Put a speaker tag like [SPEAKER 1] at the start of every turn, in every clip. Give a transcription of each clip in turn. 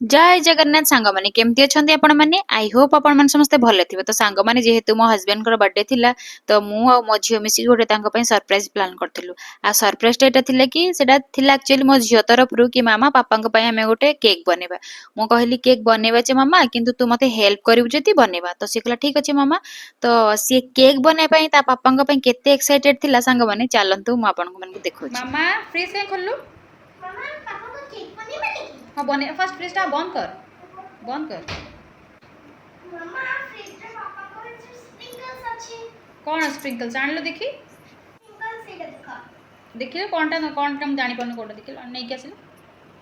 [SPEAKER 1] ଜୟ ଜଗନ୍ନାଥ ସାଙ୍ଗମାନେ, କେମିତି ଅଛନ୍ତି ଆପଣମାନେ? I Hope ଆପଣମାନେ ସମସ୍ତେ ଭଲ ଥିବେ। ତ ସାଙ୍ଗମାନେ, ଯେହେତୁ ମୋ ହଜବେଣ୍ଡଙ୍କର ବର୍ଥଡେ ଥିଲା, ତ ମୁଁ ଆଉ ମୋ ଝିଅ ମିଶିକି ଗୋଟେ ତାଙ୍କ ପାଇଁ ସରପ୍ରାଇଜ ପ୍ଲାନ୍ କରିଥିଲୁ। ଆଉ ସରପ୍ରାଇଜଟା ଏଇଟା ଥିଲା କି ସେଟା ଥିଲା ଆକ୍ଚୁଆଲି ମୋ ଝିଅ ତରଫରୁ କି ମାମା, ପାପାଙ୍କ ପାଇଁ ଆମେ ଗୋଟେ କେକ୍ ବନେଇବା। ମୁଁ କହିଲି, କେକ୍ ବନେଇବା ଯେ ମାମା, କିନ୍ତୁ ତୁ ମତେ ହେଲ୍ପ କରିବୁ ଯଦି ବନେଇବା। ତ ସିଏ କହିଲା, ଠିକ ଅଛି ମାମା। ତ ସିଏ କେକ୍ ବନେଇବା ପାଇଁ ତା ପାପାଙ୍କ ପାଇଁ କେତେ ଏକ୍ସାଇଟେଡ ଥିଲା ସାଙ୍ଗମାନେ, ଚାଲନ୍ତୁ ମୁଁ ଆପଣଙ୍କ ମାନଙ୍କୁ ଦେଖଉଛି।
[SPEAKER 2] ମାମା, ଫ୍ରିଜ୍ କାଇଁ ଖୋଲିଲୁ?
[SPEAKER 3] ମାମା, ପାପାଙ୍କ କେକ୍ ବନେଇବାନି କି?
[SPEAKER 2] ହଁ, ବନେଇ। ଫାର୍ଷ୍ଟ ଫ୍ରିଜ୍ଟା ବନ୍ଦ କର, ବନ୍ଦ କର।
[SPEAKER 3] ମାମା, ଫ୍ରିଜରେ ପାପାଙ୍କର ସ୍ପ୍ରିଙ୍କଲ୍ସ ଅଛି।
[SPEAKER 2] କ'ଣ ସ୍ପ୍ରିଙ୍କଲ୍ସ ଆଣିଲୁ ଦେଖି?
[SPEAKER 3] ସ୍ପ୍ରିଙ୍କଲ୍ସ ସେଇଟା ଦେଖ।
[SPEAKER 2] ଦେଖିଲୁ କ'ଣଟା କ'ଣଟା? ମୁଁ ଜାଣିପାରୁନି କେଉଁଟା। ଦେଖିଲୁ, ନେଇକି ଆସିଲୁ,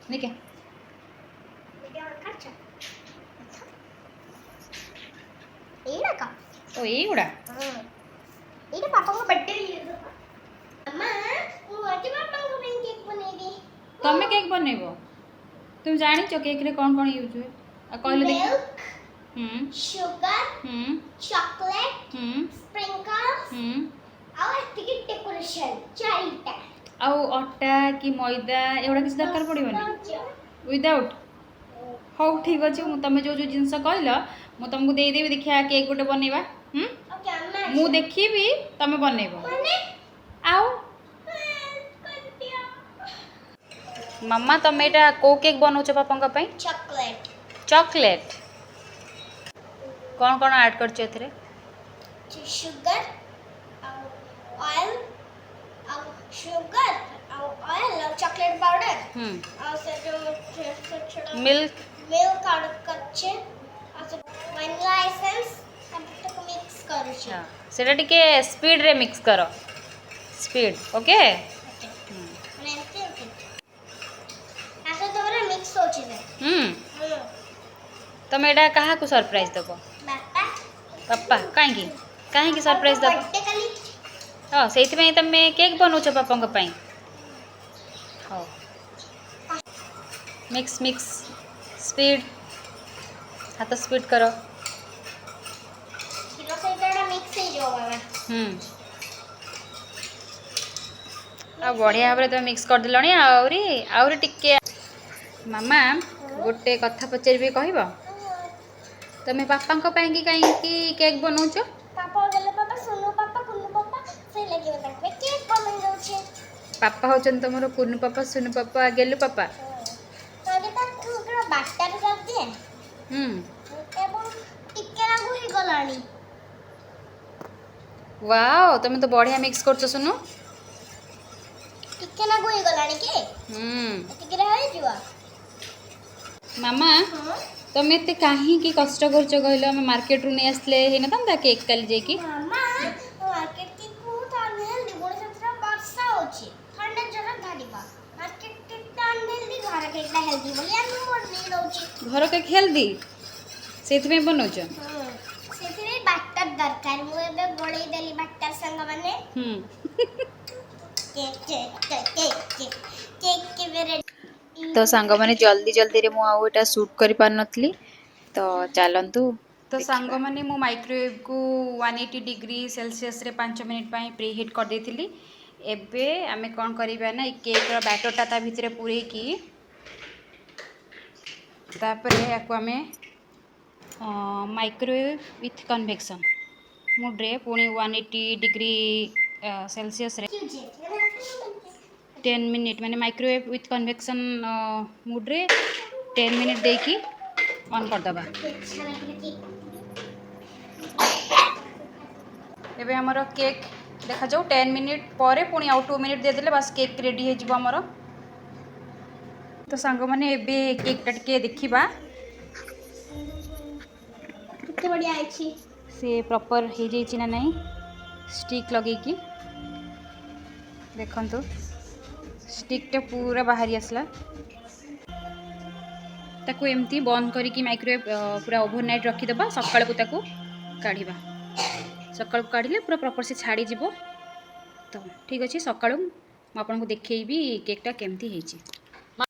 [SPEAKER 2] ନେଇକି ଆ।
[SPEAKER 3] ଏଇଟା କାଚ, ଏଇଟା କା।
[SPEAKER 2] ଓ, ଏଇଗୁଡ଼ା?
[SPEAKER 3] ହଁ, ଏଇଟା ପାପାଙ୍କ ବର୍ଥଡେ। ମାମା, ମୁଁ ଆଜି ପାପାଙ୍କ ପାଇଁ କେକ୍ ବନେଇବି।
[SPEAKER 2] ତମେ କେକ୍ ବନେଇବ? ତୁମେ ଜାଣିଛ କେକ୍ରେ କ'ଣ କ'ଣ ୟୁଜ୍ ହୁଏ? ଆଉ କହିଲେ ଦେଖି।
[SPEAKER 3] ମିଲ୍କ, ସୁଗର, ଚକୋଲେଟ୍, ସ୍ପ୍ରିଙ୍କଲ୍ସ ଆଉ ଏତିକି ଡେକୋରେସନ ଚାରିଟା।
[SPEAKER 2] ଆଉ ଅଟା କି ମଇଦା ଏଗୁଡ଼ା କିଛି ଦରକାର ପଡ଼ିବନି ୱିଦାଉଟ୍? ହଉ, ଠିକ୍ ଅଛି। ମୁଁ ତମେ ଯେଉଁ ଯେଉଁ ଜିନିଷ କହିଲ, ମୁଁ ତମକୁ ଦେଇଦେବି। ଦେଖିବା, କେକ୍ ଗୋଟେ ବନେଇବା।
[SPEAKER 3] ଓକେ ଆମେ।
[SPEAKER 2] ମୁଁ ଦେଖିବି, ତମେ ବନେଇବ।
[SPEAKER 3] ମାନେ
[SPEAKER 2] ଆଉ
[SPEAKER 3] କରିଦିଅ।
[SPEAKER 2] ମାମା, ତମେ ଏଇଟା କୋଉ କେକ୍ ବନଉଛ ପାପାଙ୍କ ପାଇଁ?
[SPEAKER 3] ଚକୋଲେଟ୍।
[SPEAKER 2] ଚକୋଲେଟ୍। କ'ଣ କ'ଣ ଆଡ଼୍ କରିଛ ଏଥିରେ?
[SPEAKER 3] ସୁଗର ଆଉ ଅଏଲ୍, ଆଉ ସୁଗର ଆଉ ଅଏଲ୍ ଆଉ ଚକୋଲେଟ୍ ପାଉଡର ଆଉ ସେ ଯୋଉ ଛୋଟ ଛୋଟ
[SPEAKER 2] ମିଲ୍କ।
[SPEAKER 3] ମିଲ୍କ ଆଡ଼୍ କରିଛେ ଆଉ ସେ ଭାନିଲା ଏସେନ୍ସ, ତାକୁ ମିକ୍ସ କରୁଛେ।
[SPEAKER 2] ସେଟା ଟିକେ ସ୍ପିଡ଼ରେ ମିକ୍ସ କର, ସ୍ପିଡ଼। ଓକେ।
[SPEAKER 3] ଓକେ, ମାନେ ଏମିତି ଏମିତି ତା ସହିତ ପୁରା ମିକ୍ସ ହେଉଛି ସେ।
[SPEAKER 2] ତମେ ଏଇଟା କାହାକୁ ସରପ୍ରାଇଜ ଦେବ?
[SPEAKER 3] ବାପା।
[SPEAKER 2] ବାପା? କାହିଁକି, କାହିଁକି ସରପ୍ରାଇଜ ଦେବ?
[SPEAKER 3] ବର୍ଥଡେ କାଲି।
[SPEAKER 2] ହଁ, ସେଇଥିପାଇଁ ତମେ କେକ୍ ବନଉଛ ବାପାଙ୍କ ପାଇଁ। ହଉ, ମିକ୍ସ ମିକ୍ସ, ସ୍ପିଡ଼, ହାତ ସ୍ପିଡ଼ କର।
[SPEAKER 3] କ୍ଷୀର ସହିତ ଏଇଟା ମିକ୍ସ ହେଇଯିବ ମାମା।
[SPEAKER 2] ଆଉ ବଢ଼ିଆ ଭାବରେ ତମେ ମିକ୍ସ କରିଦେଲଣି। ଆହୁରି, ଆହୁରି ଟିକେ। ମାମା, ଗୋଟେ କଥା ପଚାରିବି, କହିବ? ତମେ ବାପାଙ୍କ ପାଇଁକି କାହିଁକି କେକ୍ ବନଉଛ?
[SPEAKER 3] ପାପା ଗଲେ ପାପା, ସୁନୁ ପାପା, କୁନୁ ପାପା, ସେଇ ଲାଗି ମୁଁ ତାଙ୍କ ପାଇଁ କେକ୍ ବନେଇ ଦଉଛି।
[SPEAKER 2] ପାପା ହେଉଛନ୍ତି ତମର କୁନୁ ପାପା, ସୁନୁ ପାପା, ଗେଲୁ ପାପା?
[SPEAKER 3] ନହେଲେ ତାକୁ ପୁରା ବାଟର କରିଦିଏ ଏବଂ ଟିକେ ନାକୁ ହେଇଗଲାଣି।
[SPEAKER 2] ୱାଓ, ତମେ ତ ବଢ଼ିଆ ମିକ୍ସ କରୁଛ ସୁନୁ।
[SPEAKER 3] ଟିକେ ନାକୁ ହେଇଗଲାଣି କି?
[SPEAKER 2] ହୁଁ।
[SPEAKER 3] ଏତିକିରେ ହେଇଯିବ।
[SPEAKER 2] ମାମା,
[SPEAKER 3] ହଁ।
[SPEAKER 2] ତମେ ଏତେ କାହିଁକି କଷ୍ଟ କରୁଛ କହିଲ? ଆମେ ମାର୍କେଟରୁ ନେଇ ଆସିଲେ ହେଇନଥାନ୍ତା କେକ୍ କାଲି ଯାଇକି?
[SPEAKER 3] ମାମା, ମାର୍କେଟ କେକ୍ ବହୁତ ଅନହେଲ୍ଦି। ପୁଣି ସେଥିରେ ବର୍ଷା ହେଉଛି, ଥଣ୍ଡା ଜ୍ୱର ଧରିବ। ମାର୍କେଟ କେକ୍ଟା ଅନହେଲ୍ଦି, ଘର କେକ୍ଟା ହେଲ୍ଦି ବୋଲି ଆମେ ବନେଇ ଦଉଛି।
[SPEAKER 2] ଘର କେକ୍ ହେଲ୍ଦି, ସେଇଥିପାଇଁ ବନଉଛ?
[SPEAKER 3] ହଁ, ସେଥିପାଇଁ ବାଟର ଦରକାର। ମୁଁ ଏବେ ଗୋଳେଇ ଦେଲି ବାଟର ସାଙ୍ଗମାନେ। Cake cake cake cake cake cake କେବେ ରେଡି?
[SPEAKER 1] ତ ସାଙ୍ଗମାନେ, ଜଲ୍ଦି ଜଲ୍ଦିରେ ମୁଁ ଆଉ ଏଇଟା ସୁଟ୍ କରିପାରିନଥିଲି। ତ ଚାଲନ୍ତୁ
[SPEAKER 2] ତ
[SPEAKER 1] ଦେଖିବା।
[SPEAKER 2] ସାଙ୍ଗମାନେ, ମୁଁ ମାଇକ୍ରୋୱେଭ୍କୁ 180 ଡିଗ୍ରୀ ସେଲସିୟସ୍ରେ 5 ମିନିଟ୍ ପାଇଁ ପ୍ରି ହିଟ୍ କରିଦେଇଥିଲି। ଏବେ ଆମେ କ'ଣ କରିବା ନା, ଏଇ କେକ୍ର ବ୍ୟାଟରଟା ତା ଭିତରେ ପୂରେଇକି ତାପରେ ୟାକୁ ଆମେ ମାଇକ୍ରୋୱେଭ୍ ୱିଥ୍ କନଭେକ୍ସନ୍ ମୋଡ଼୍ରେ ପୁଣି 180 ଡିଗ୍ରୀ ସେଲସିୟସ୍ରେ 10 ମିନିଟ୍, ମାନେ ମାଇକ୍ରୋୱେଭ୍ ୱିଥ୍ କନଭେକ୍ସନ୍ ମୋଡ଼୍ରେ 10 ମିନିଟ୍ ଦେଇକି ଅନ୍ କରିଦେବା।
[SPEAKER 3] अच्छा ଲାଗିଲା କେକ୍।
[SPEAKER 2] ଏବେ ଆମର କେକ୍ ଦେଖାଯାଉ। 10 ମିନିଟ୍ ପରେ ପୁଣି ଆଉ 2 ମିନିଟ୍ ଦେଇଦେଲେ ବାସ୍, କେକ୍ ରେଡ଼ି ହେଇଯିବ ଆମର। ତ ସାଙ୍ଗମାନେ, ଏବେ କେକ୍ଟା ଟିକେ ଦେଖିବା।
[SPEAKER 3] କେତେ ବଢ଼ିଆ ହେଇଛି।
[SPEAKER 2] ସେ ପ୍ରପର୍ ହେଇଯାଇଛି ନା ନାହିଁ, ଷ୍ଟିକ୍ ଲଗେଇକି ଦେଖନ୍ତୁ। ଷ୍ଟିକ୍ଟା ପୁରା ବାହାରି ଆସିଲା। ତାକୁ ଏମିତି ବନ୍ଦ କରିକି ମାଇକ୍ରୋୱେଭ୍ ପୁରା ଓଭରନାଇଟ୍ ରଖିଦେବା। ସକାଳକୁ ତାକୁ କାଢ଼ିବା। ସକାଳକୁ କାଢ଼ିଲେ ପୁରା ପ୍ରପର୍ ସେ ଛାଡ଼ିଯିବ। ତ ଠିକ୍ ଅଛି, ସକାଳୁ ମୁଁ ଆପଣଙ୍କୁ ଦେଖେଇବି କେକ୍ଟା କେମିତି ହେଇଛି।